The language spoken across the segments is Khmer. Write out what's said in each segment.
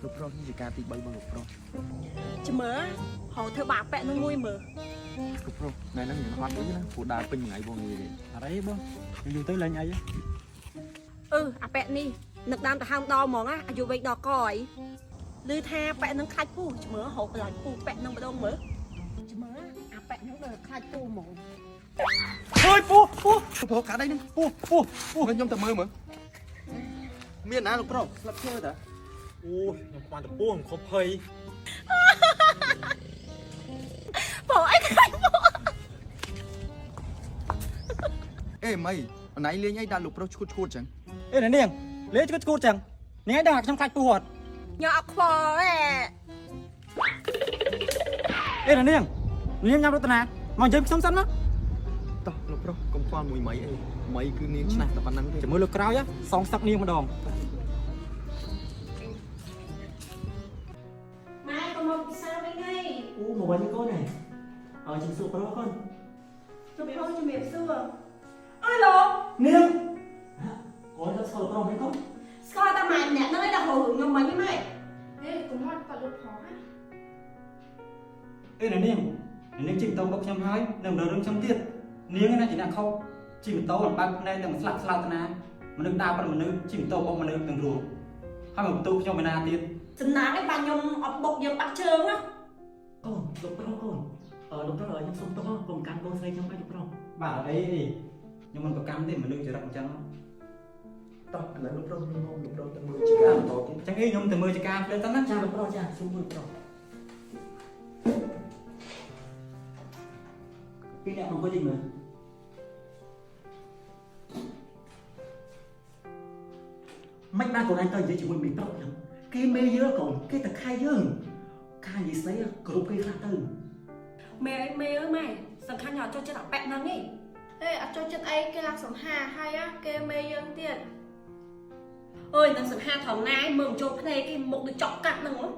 លោកប្រុសនេះជាការទី3របស់លោកប្រុស ចាំមើលហៅធ្វើបាបប៉ែនឹងមួយមើល លោកប្រុសថ្ងៃហ្នឹងយើងហត់ដូចណាព្រោះដើរពេញមួយថ្ងៃបងងាយទេ អត់អីបងយូរទៅលេងអី អឺអាប៉ែនេះនឹកដើមទៅហើមដល់ហ្មងណាអាយុវែងដល់កអីឮថាប៉ែនឹងខ្លាច់ពូចាំមើលហៅកន្លែងពូប៉ែនឹងម្ដងមើលចាំមើលអាប៉ែនឹងដល់ខ្លាច់ពូហ្មង អើយពូពូ លោកប្រុសកាត់អីហ្នឹង ពូពូពូ ខ្ញុំទៅមើលមើលមានណាលោកប្រុសស្លឹកឈើតា អូយខ្ញុំខ្វាន់តពូខ្ញុំខុសភ័យ បងអីខ្លាច់ពូ អេមីអណៃលេងអីដាក់លោកប្រុសឈួតឈួតចឹង អេនាងលេងឈួតឈួតចឹងនាងឯងដឹងថាខ្ញុំខ្លាចពូអត់ ញ៉ាំអត់ខ្វល់ទេ អេនាងនាងញ៉ាំរតនាមកនិយាយខ្ញុំសិនណា តោះលោកប្រុសកុំខ្វល់មួយមីអីមីគឺនាងឆ្នះតែប៉ុណ្្នឹងទេ ចាំមើលលើកក្រោយសងសឹកនាងម្ដង ម៉ែក៏មកពិសាវិញហើយ អូមកវិញកូនឯងឲ្យជំសួរប្រុសកូន ជម្រាបជំរាបសួរអើយលោក នាងកូនទៅស្គាល់ប្រុសហ្នឹងកូន ស្គាល់តែម៉ែម្នាក់ហ្នឹងឯងដល់ហៅខ្ញុំមិញហ្នឹងម៉ែ អេកុំមកគាត់លោកផងណា អេនាងនាងជិះម៉ូតូបុកខ្ញុំហើយនឹងរឿងខ្ញុំទៀតនាងណាជាអ្នកខុសជិះម៉ូតូមិនបើកភ្នែកទាំងស្លាក់ស្លោតណាមនុស្សដើរប៉ុនមនុស្សជិះម៉ូតូបុកមនុស្សទាំងរួមហើយមកបន្ទូខ្ញុំឯណាទៀត សំណាងឯងបាញ់ខ្ញុំអត់បុកយើងបាក់ជើងណា កូនលោកប្រុសកូនអឺលោកប្រុសឲ្យខ្ញុំសុំទោសកុំកាន់កូនស្រីខ្ញុំអីលោកប្រុស បាទអត់អីអីខ្ញុំមិនប្រកម្មទេមនុស្សចរិតអញ្ចឹង តោះឥឡូវលោកប្រុសខ្ញុំមកលោកប្រុសទៅមើលជាការបន្តទៀត អញ្ចឹងអីខ្ញុំទៅមើលចការភ្លេចសិនណា ចាលោកប្រុសចាសុំមួយប្រុសពីអ្នកអង្គុយតិចមើលមិនបានកូនឯងទៅនិយាយជាមួយមីប្រុសហ្នឹងគេមេយើងកូនគេតខែយើងការនិយាយស្ដីគ្រប់គេខ្លះទៅ មេអីមេអើយម៉ែសំខាន់ញ៉ាំចូលចិត្តអាប៉ែហ្នឹងឯង អេអត់ចូលចិត្តអីគេឡើងសង្ហាហើយគេមេយើងទៀត អើយនឹងសង្ហាថងណាយមើលមិនចូលភ្នែកគេមុខដូចចក់កាត់ហ្នឹងហ៎ ឥ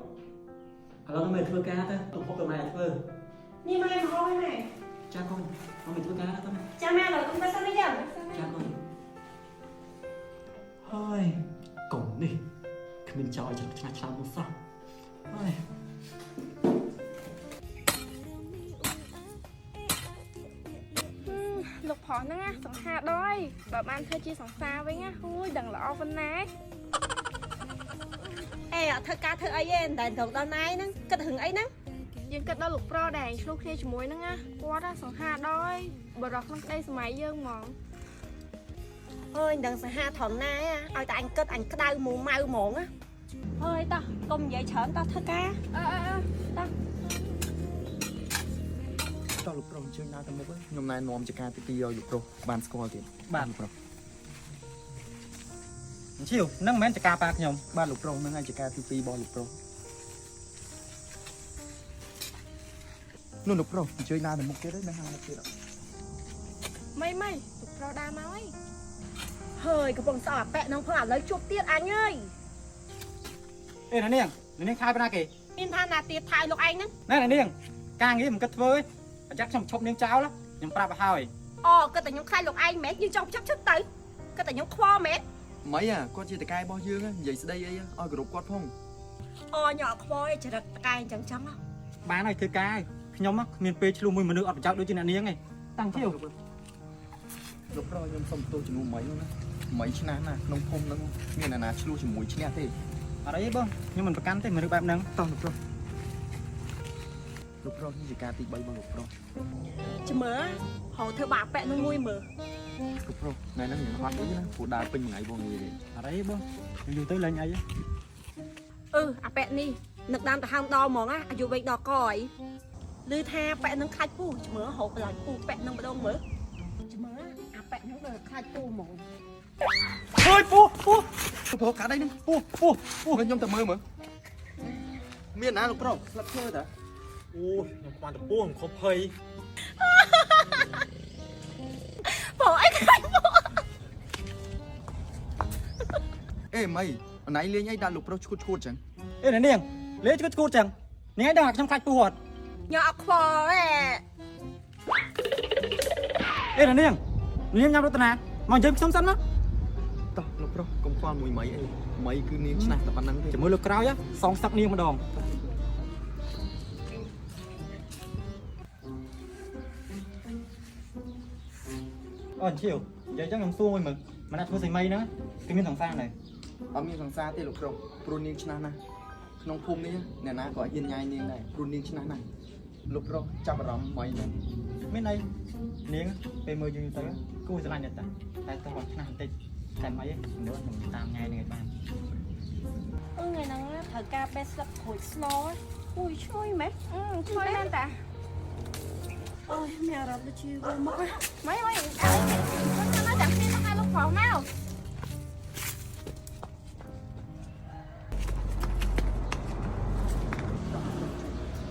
ឡូវមេធ្វើការទៅទុកពុកទៅម៉ែធ្វើ នេះម៉ែមកហើយម៉ែ ចាកូនមកមេធ្វើការទៅណា ចាំម៉ែឡើយកុំទៅសិនទេយ៉ាង ចាកូនហើយកូននេះគ្មានចោលឲ្យឆ្លាស់ឆ្លាមមកសោះហើយ លោកប្រុសហ្នឹងណាសង្ហាដល់ហើយបើបានធ្វើជាសង្សារវិញណាហួយដឹងល្អប៉ុណ្ណា អេអត់ធ្វើការធ្វើអីទេតែត្រង់ដល់ណៃហ្នឹងគិតរឿងអីហ្នឹង យើងគិតដល់លោកប្រុសដែលឆ្លោះគ្នាជាមួយហ្នឹងណាគាត់ណាសង្ហាដល់ហើយបរោះក្នុងក្តីសម័យយើងហ្មង អើយនឹងសង្ហាថងណាយឲ្យតែអញគិតអញក្តៅមូម៉ៅហ្មងណាអើយតោះកុំនិយាយច្រើនតោះធ្វើការ អឺអឺ តោះ តោះលោកប្រុសអញ្ជើញដើរទៅមុខខ្ញុំណែនាំជាការទី2ឲ្យលោកប្រុសបានស្គាល់ទៀត បាទ លោកប្រុស ឈៀវហ្នឹងមិនមែនចការប៉ាខ្ញុំ បាទលោកប្រុសហ្នឹងឯងជាការទី2របស់លោកប្រុសនោះលោកប្រុសអញ្ជើញដើរទៅមុខទៀតហ្នឹងហើយមុខទៀត មីមីលោកប្រុសដើរមកហើយ ហើយកំពុងសោះអាប៉ែហ្នឹងផងឥឡូវជួបទៀតអញអើយ អេនាងនាងខែប៉ុណ្ណាគេ មានថាណាទៀតថៃលោកឯងហ្នឹង ណែនាងការងារមិនគិតធ្វើទេប្រយ័ត្នខ្ញុំឈប់នាងចោលខ្ញុំប្រាប់ឲ្យហើយ អូគិតតែខ្ញុំខ្លាចលោកឯងមែនយើងចង់ចាប់ជិតទៅគិតតែខ្ញុំខ្វល់មែន មីអាគាត់ជាតកែរបស់យើងនិយាយស្ដីអីឲ្យគោរពគាត់ផង អូញ៉ាំខ្វល់ឯងចរិតតកែអញ្ចឹងចឹងហ៎ បានហើយធ្វើការហើយខ្ញុំគ្មានពេលឆ្លោះមួយមនុស្សអត់ប្រយោជន៍ដូចជាអ្នកនាងទេតាំងឈៀវ លោកប្រុសខ្ញុំសុំទោសជំនួសមីហ្នឹងណាមីឆ្នះណាស់ក្នុងភូមិហ្នឹងមានអ្នកណាឆ្លោះជាមួយឈ្នះទេ អត់អីទេបងខ្ញុំមិនប្រកាន់ទេមនុស្សបែបហ្នឹង តោះលោកប្រុសលោកប្រុសនេះជាការទី3របស់លោកប្រុស ចាំមើលហៅធ្វើបាបប៉ែនឹងមួយមើល លោកប្រុសថ្ងៃហ្នឹងយើងហត់ដូចណាព្រោះដើរពេញមួយថ្ងៃបងងាយទេ អត់អីទេបងយូរទៅលេងអី អឺអាប៉ែនេះនឹកដើមទៅហើមដល់ហ្មងណាអាយុវែងដល់កអីឮថាប៉ែនឹងខ្លាច់ពូចាំមើលហៅកន្លែងពូប៉ែនឹងម្ដងមើលចាំមើលអាប៉ែនឹងដល់ខ្លាច់ពូហ្មង អើយពូពូ លោកប្រុសកាត់អីហ្នឹង ពូពូពូ ខ្ញុំទៅមើលមើលមានណាលោកប្រុសស្លឹកឈើតា អូយខ្ញុំខ្វាន់តពូខ្ញុំខុសភ័យ បងអីខ្លាច់ពូ អេមីអណៃលេងអីដាក់លោកប្រុសឈួតឈួតចឹង អេនាងលេងឈួតឈួតចឹងនាងឯងដឹងថាខ្ញុំខ្លាចពូអត់ ញ៉ាំអត់ខ្វល់ទេ អេនាងនាងញ៉ាំរតនាមកនិយាយខ្ញុំសិនណា តោះលោកប្រុសកុំ ខ្វល់មួយមីអីមីគឺនាងឆ្នះតែប៉ុណ្្នឹងទេ ជាមួយលើកក្រោយសងសឹកនាងម្ដងអូជាវនិយាយចឹងខ្ញុំសួរមួយមើលមិនណាធ្វើសីមីហ្នឹងគឺមានសង្សារដែរ អត់មានសង្សារទេលោកប្រុសព្រោះនាងឆ្នះណាស់ក្នុងភូមិនេះអ្នកណាក៏ហ៊ានញ៉ាយនាងដែរព្រោះនាងឆ្នះណាស់លោកប្រុសចាប់អារម្មណ៍មីហ្នឹង មានអីនាងពេលមើលយូរៗទៅគួរស្រឡាញ់តែតែតោះគាត់ឆ្នះបន្តិចតែមិនអីមើលខ្ញុំតាមញ៉ៃនឹងឲ្យបាន អឺថ្ងៃហ្នឹងត្រូវការពេលស្លឹកក្រូចស្លអូយឈ្ងុយម៉េច អឺឈ្ងុយមែនតា អូយមានអារម្មណ៍ដូចជាវិលមុខណា ម៉េចម៉េចអីគេគាត់ថាចាំគ្នាទៅឲ្យលោកប្រុសមក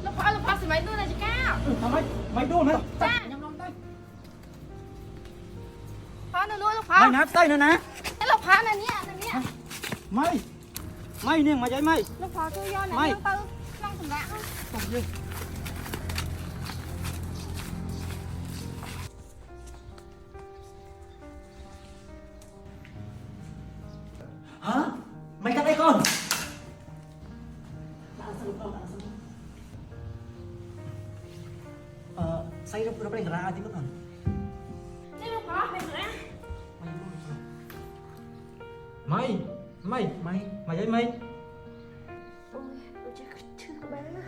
លោកប្រុសលោកប្រុសសម័យនោះណាចកា ធ្វើម៉េចមិនដួលមែន ចា ខ្ញុំនាំទៅ ប្រុសនៅនោះលោកប្រុស មិនណាផ្ទៃនៅណា លោកប្រុសនៅនេះនៅនេះ ម៉ៃម៉ៃនាងមកយាយម៉ៃ លោកប្រុសជួយយកអ្នកនាងទៅក្នុងសម្រាប់ហ្នឹង កុំយើង ហ៎មិនកាត់អីកូនដាក់សិនបងដាក់សិនអឺស្អីរឹបរេងរាទីមកកូន នេះលោកប្រុសនេះណា ម៉ៃម៉ៃ ម៉ៃ មកយាយម៉ៃ អូយដូចជាឈឺក្បាលណា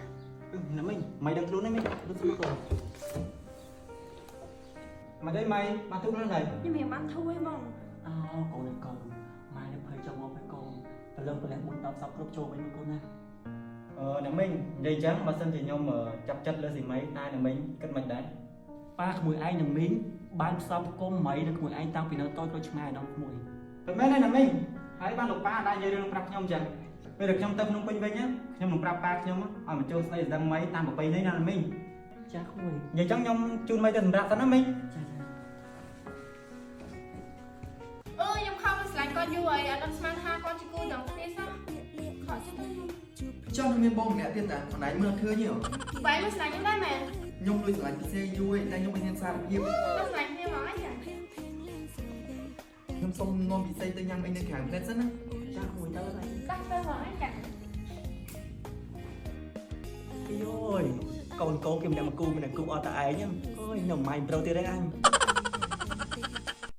ណាមីងម៉ៃដឹងខ្លួនទេមីង ដូចស្រួលកូន មកយាយម៉ៃមកទូខ្លួនហើយ ខ្ញុំមានបានធូរឯងបង អូកូនឯកូនម៉ែនៅភ័យចង់មកភ័យកូនព្រលឹងព្រលឹង4 10សពគ្រប់ចូលវិញមកកូនណា អឺណាមីងនិយាយចឹងបើសិនជាខ្ញុំចាប់ចិត្តលើស៊ីមីតែណាមីងគិតមិនដែរ ប៉ាក្មួយឯងនឹងមីងបានផ្សំគុំមីនិងក្មួយឯងតាំងពីនៅតូចទៅឆ្ងាយដល់ក្មួយ មិនមែនទេណាមីងហើយបានលោកប៉ាដែរនិយាយរឿងប្រាប់ខ្ញុំចឹងពេលដែលខ្ញុំទៅភ្នំពេញវិញខ្ញុំនឹងប្រាប់ប៉ាខ្ញុំឲ្យមកចូលស្ដីស្ដឹងមីតាមប្រពៃណីណាមីង ចាក្មួយ និយាយចឹងខ្ញុំជូនមីទៅសម្រាប់សិនណាមីង ចាចា អឺខ្ញុំខំមកស្រឡាញ់គាត់យូរហើយអត់ដឹងស្មានថាគាត់ជាគូដល់គ្នាសោះខកចិត្ត ចង់នឹងមានបងម្នាក់ទៀតតាអនឡាញមើលឃើញទេ បែរមកស្រឡាញ់ខ្ញុំដែរមែន ខ្ញុំលួចស្រឡាញ់ពិសេសយូរឯងតែខ្ញុំមិនហ៊ានសារភាព មកស្រឡាញ់គ្នាហ្មងអីចា ខ្ញុំសុំនាំពិសេសទៅញ៉ាំអីនៅខាងផ្លែសិនណា ចាក្មួយទៅហើយ តាស់ទៅហ្មងអីចា អីយយកូនកូនគេម្នាក់មកគូម្នាក់គូអត់តែឯងហ្នឹងអើយនៅម៉ៃប្រូទៀតឯងអញ